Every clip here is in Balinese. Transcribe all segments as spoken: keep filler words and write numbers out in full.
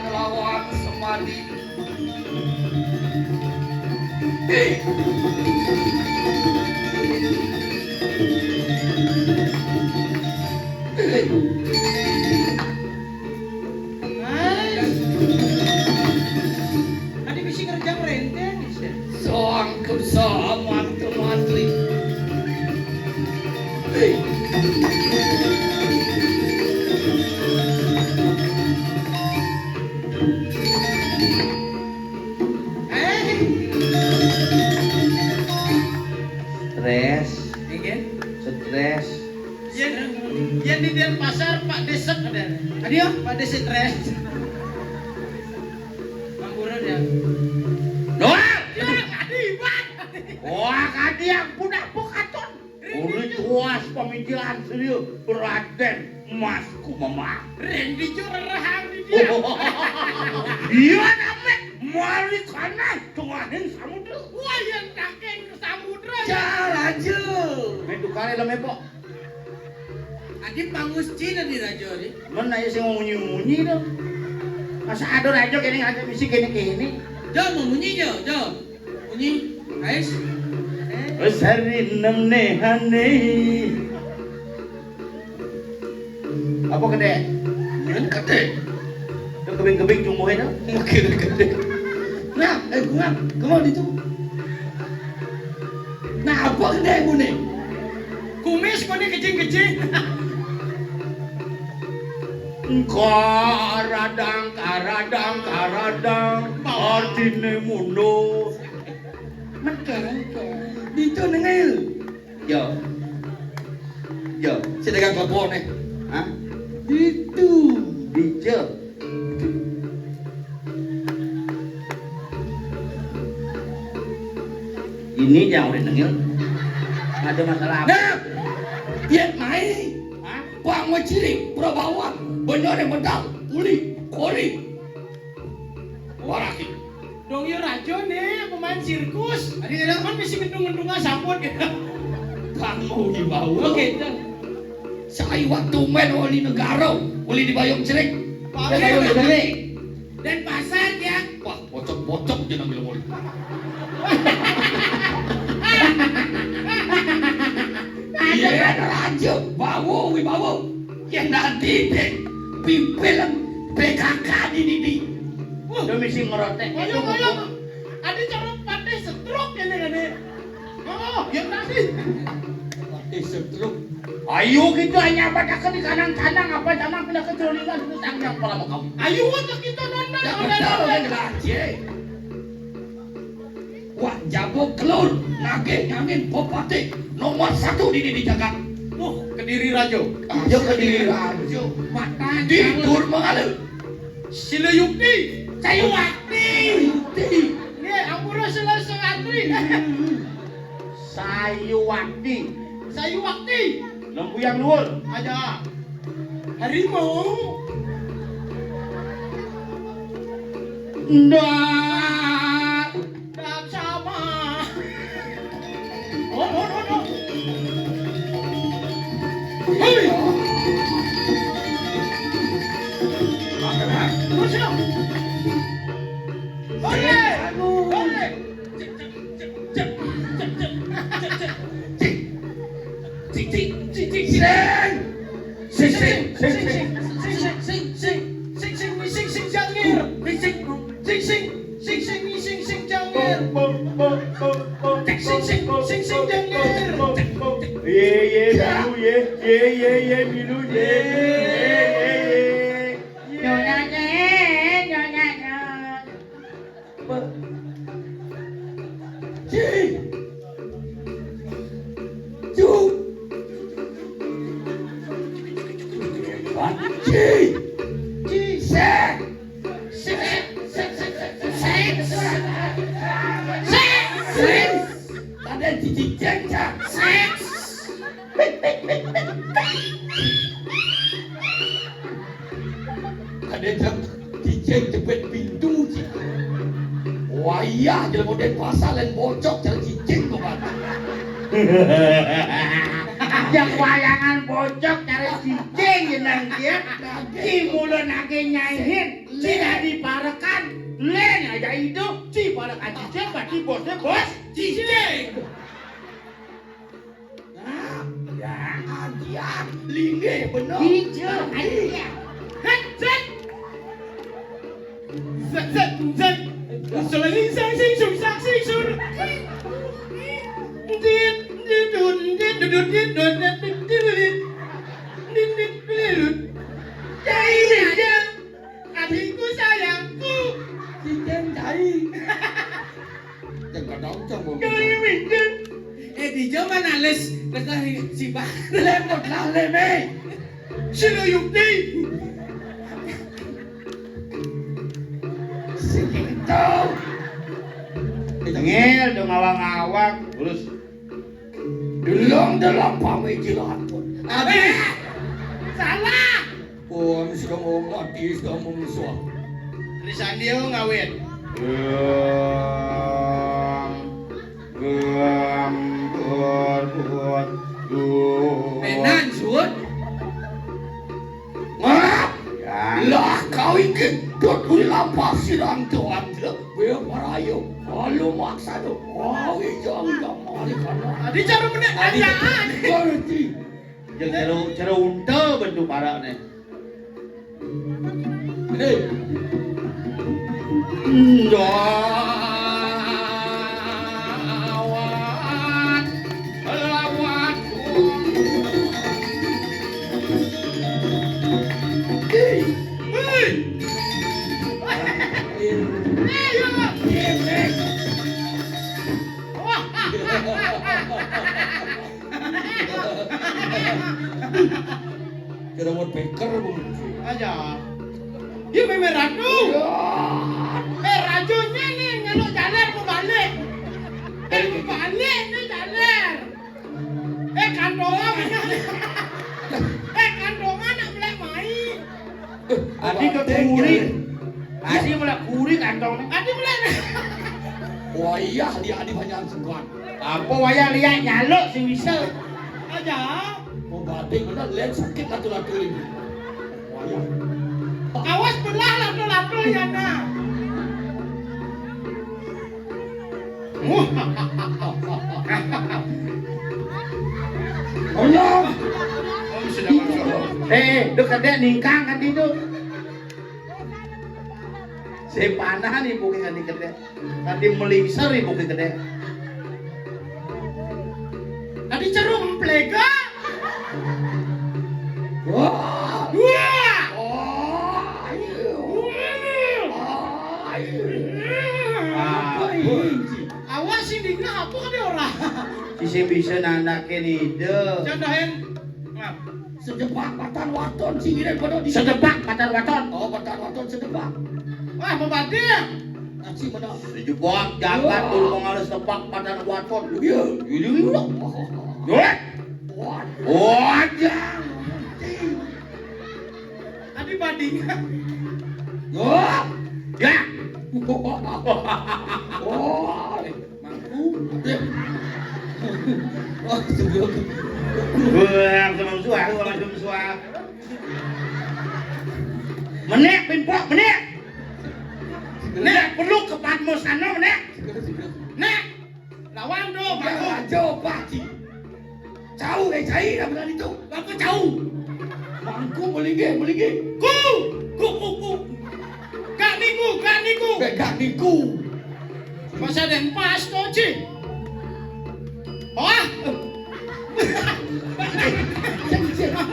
Lawan semadi. Ih. Ih. Hai. Adi bisi kerja rente, bisa. Soang kerja mantri-mantri. Ih. Eh. Stres. Nggih. Stres. Yen, yen di Denpasar, Pak Desek ada. Adi ya? Pak Desek stres. Ampura ya. Noah! Ya, adi, Pak. Wah, kadi yang budak bekaton. Uli tuas pamikiran serius Raden Mas Kumamang. Rendi jo rerahang di dia. Iya, name mari kana tengahing samudra. Wah, yang takeng samudra. Ya, raja. Main tukare leme, Pok. Adi pangus Cina di raja ni. Men ayo sing munyi-munyi to. Masa ada raja kene ngajak misi kene-kene. Jo, mau munyi jo, jo. Munyi, ais. Eh. Wis hari nemne hane. Apa gede? Yang gede. Itu kebing-kebing jumbohe to. Mungkin gede. Nah, eh, gua, gua di itu. Nah, apa gede mune? Kumis kok ini kejing-kejing. Karadang, karadang, karadang, artine mundur. Mengkengkeng. Ditu nengil. Yo. Yo, sing dagang klepone. Hah? Ditu. Dija. Ini yang udah nengil. Ada masalah apa? Nah, yen mae. Hah? Bang Wejiri, Prabawan, benyone medal, uli, kori. Waraki. Dong yo raja ne, pemain sirkus. Adi ada kan mesti ngendung-ngendung sampun gitu. Kamu di bawah. Oke, dah. Saya waktu main wali negara, wali di Bayung Cerik. Pak Bayung Cerik. Denpasar ya. Wah, bocok-bocok jeneng wali. Iya, raja, bawa, wibawa. Yang nanti deh, pimpinan P K K di, di, di. Wah. Demi si ngerotek. Ayo, ayo. Adi cara patih setruk ini kan, nih. Oh, yang tadi. Patih setruk. Ayo kita hanya bacakan di kandang-kandang apa zaman kena keculingan itu sang yang pola mau kawin. Ayo, untuk kita nonton. Ya, betul, ya, jelas, ya. Wah, jago kelur, nagih nyangin bupati nomor satu di, di, di jagat. Wah, Kediri Rajo. Ayo Kediri Rajo. Mata di Dur Mengalir. Sila Yukti. Sayuwakti. Yukti. Nggih, ampura Sila Sewatri. Sayuwakti. Sayuwakti. Lempuyang Luhur. Aja. Harimau. Ndak. Ndak sama. Oh, oh, oh, oh. Hei. Terus ya. Hei. Hei. Sing, sing, sing, sing, sing. Sing, sing, sing, sing, sing, sing, sing, sing, sing, sing, sing, sing, sing, jangir. Sing, sing, sing, sing, sing, sing, sing, sing, sing, jangir. Sing, sing, sing, sing, sing, jangir. Ye, ye, milu, ye, ye, ye, ye, milu, ye, milu, ye, ye, ye. Nyonya, ye, nyonya, nyonya. Ci. Cu. Ci. Ci. Se. Se. Se. Se. Se. Se. Tadi cicing cengcang. Se. Kadang jam cicing jepit pintu, cik. Wayah jelema Denpasar lain bocok cara cicing kok, Bang. Yang wayangan bocok cara cicing jeneng dia. Ci mula nagih nyaihin, ci dadi Ayo, ci pada kacicing, berarti bosnya bos cicing. Hah? Ya, antian, linggih bener. Hijau, antian. Hei, set. Set, set, set. Seleling, sang, sing, sung, sang, sing, sur. Dit, dit, dun, dit, dudut, dit, dun, dit, dit, dit, dit. Dit, dit, dit, dit. Cai, cai. Adikku sayangku. Cicing cai. Yang kadang cang mau. Cai, cai. Eh, di zaman alis, kata si Bah. Lemot lah, leme. Sino yukti? Sing tahu. Ngel dong, awang-awang. Terus delong-delong pamit jilatun. Abi. Eh, salah. Oh, sudah mau mati, sudah mau musuh. Trisandio ngawin. Gam, gam, gur, gur, gur. Menan, Sud. Ngap. Ya. Lah, kau iki dot uli lapas sidang tuan tu. Gue marayu. Kalau maksa tu. Oh, iya, iya, mari kana. Adi cara menek aja. Ngerti. Yang cara, cara unta bentuk parak ni. Hei. Ndawat. Lawan. Hei. Hei. Hei. Kira mau beker, Bu. Aja. Iya, memang ratu. Iya. Eh, rajunya nih, nyeluk jalan mau balik. Eh, mau balik nih jalan. Eh, kandungan. Eh, kandungan nak balik main. Adi ke kuring. Adi malah kuring kantong ni. Adi malah. Wayah dia adi banyak sukan. Apa wayah liat nyaluk si Wisel? Aja. Mau batik mana liat sakit latu-latu ini. Wayah. Awas belah latu-latu ya, nah. Allah. Eh, dek kedek ningkang kan itu. Saya panah nih bukan kan kedek. Kan dia melingser nih bukan kedek. Tadi cerum plega. Wah. Wah. Oh, iya. Wah. Oh, iya. Ah, awas sih, dingin apa dia orang? Sisi bisa nandakin ide. Contohin. Nah. Sedepak matan waton sing irit pada di. Sedepak matan waton. Oh, matan waton sedepak. Wah, pembantu. Aci mana? Sedepak jagat. Wah. Dulu mengalih sedepak matan waton. Iya. Iya, iya. Wah. Wah. Wah, jangan. Adi banding. Wah. Ya. Wah. Mangku. Oh, sebelum. Buang sama suah, buang sama suah. Menek, pimpok, menek. Menek, peluk ke Padmo sana, menek. Nek, lawan tu, mangku. Raja, Pak Cik. Cau, eh, cai dah berani tu. Apa cau? Mangku melinggih, melinggih. Ku, ku, ku, ku. Gak niku, gak niku. Eh, gak niku. Masa den pas to, Ci? Wah.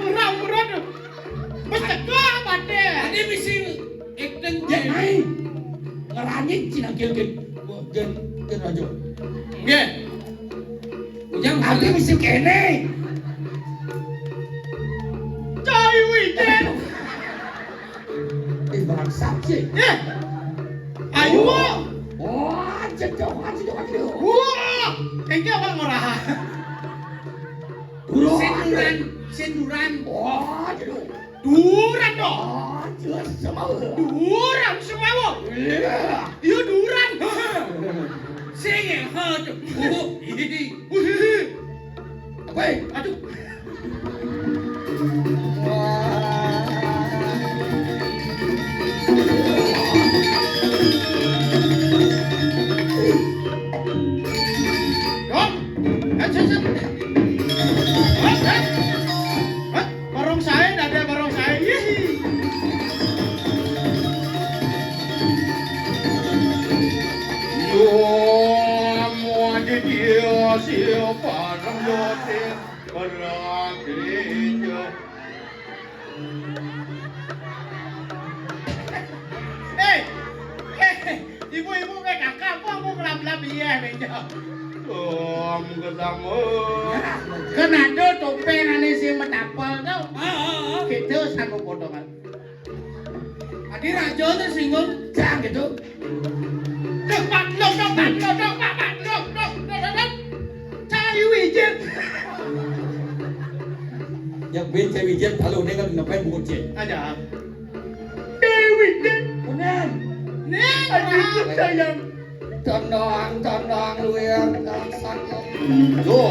Murah, murah tu. Mas tega pate. Tadi misi acting. Ya, ai. Ngeranyik Cina gil gil. Gen, gen aja. Nggih. Ujang ati mesti kene. Cai wijen. Eh, bangsat sih. Eh. Ayo. Wah, cedok, cedok, cedok. Wah, engke apa ngorah? Buruan. Senduran, senduran. Wah, cedok. Duran dong. Ah, jelas sama. Duran semua. Iya. Iya, duran. Sing ya, ha, tuh. Oh, ini. Apa? Aduh. Iya, parang yote, parang gereja. Eh, eh, ibu-ibu kayak kakak, apa aku kelap-kelap iya nih, Jo? Om kesama. Kan ada topeng ane sing metapel to. Heeh, heeh. Gitu sanggup potongan. Adi raja tersinggung, jang gitu. Dok, pak, dok, dok, pak, dok, dok, pak, pak, dok, dok, dok, dok, dok. Cai wijen. Yang ben cai wijen, kalau dia kan ngapain buku cek? Aja. Cai wijen. Benar. Nih, aduh, sayang. Tendang, tendang, luwih, tendang, sakit. Duh.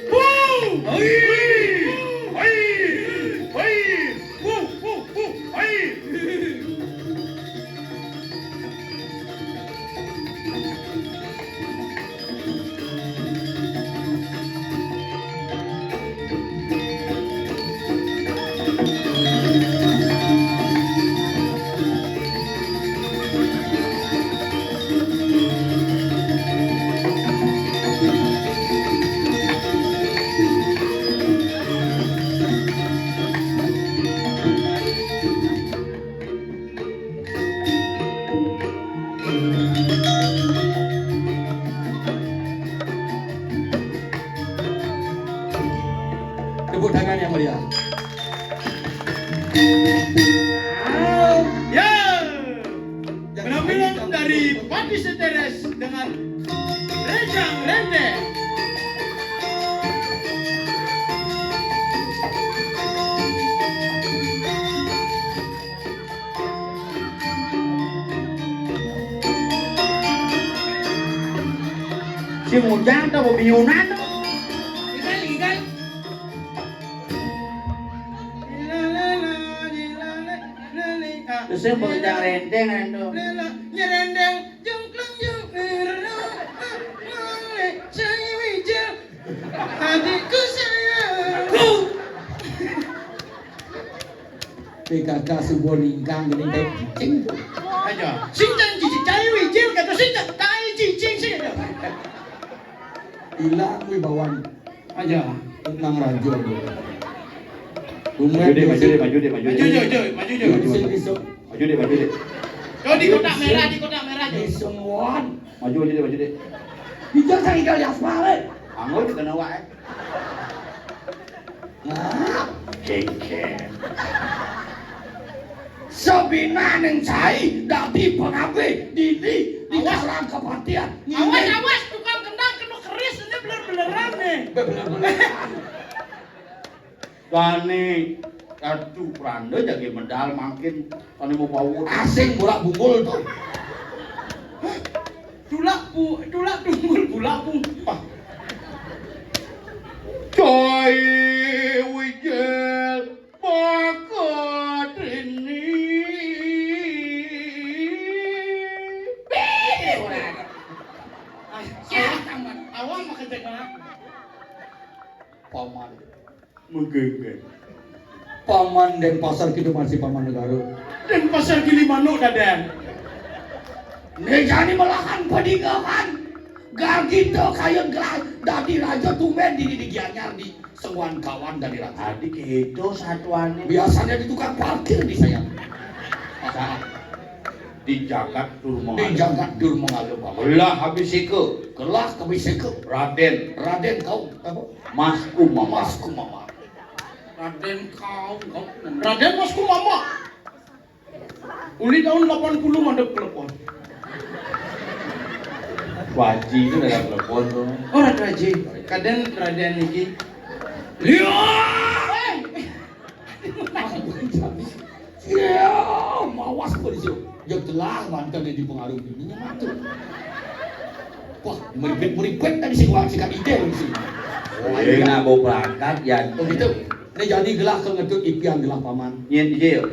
Wuh! Hai! Hai! Hai! Wuh, wuh, wuh! Hai! Tepuk tangan yang meriah. Ya. Penampilan dari Pati Seteres dengan Rejang Rende. Si Mujang to bebiyunan to. Ikan, ikan. Terus yang bekerja rendeng itu. Nyerendeng, jungklung, jungklung, saya wijil. Adikku sayang. Aku. P K K subuh ningkang gini, tai cicing. Aja. Sing tai cicing, cai wijil, kata sing tai cicing sih. Hilang wibawan. Aja. Tenang raja, bro. Maju deh, maju deh, maju deh, maju deh. Maju, maju, maju, maju. Maju deh, maju deh. Kau di kotak merah, di kotak merah, Jo. Di semua. Maju, maju deh, maju deh. Bisa saya tinggal di aspal, eh. Anggur juga nawa, eh. Nah, kengken. Sabina ning cai dadi pengabdi dini di dalam kepatihan. Awas, awas, tukang kendang kena keris ini beler-beleran nih. Beler-beleran. Dani kartu pranda jage medal mangkin ane mau pawon. Asing bulak bungul tuh. Tulak bu, tulak tunggul bulak bu. Coy wijil bakat ini. Awang makan jaga. Paman. Menggenggeng. Paman Denpasar Kidul masih Paman Negara. Denpasar Gilimanuk, Daden. Nek jani melahan padingahan. Gagita kayun gelah dadi raja tumben dini di Gianyar di senguan kawan dadi raja. Adi kedo satuane. Biasanya di tukang parkir di saya. Di jagat Durmangala. Di jagat Durmangala, Paman. Gelah abiseka. Gelah kabiseka. Raden. Raden kau apa? Masku Mama. Masku Mama. Raden kau, kau. Raden Masku Mama. Uli tahun delapan puluh madep telepon. Waji itu dalam telepon tuh. Oh, Ratu Haji. Kaden Raden niki. Iya. Iya, mawas polisi. Ya telah mantan di pengaruh bininya mati. Wah, meribet-meribet tadi si uang sikat ide sih. Oh, iya, nggak mau berangkat ya. Oh gitu. Ini jadi gelah ke ngedut ipian gelah paman. Nyen ije yo.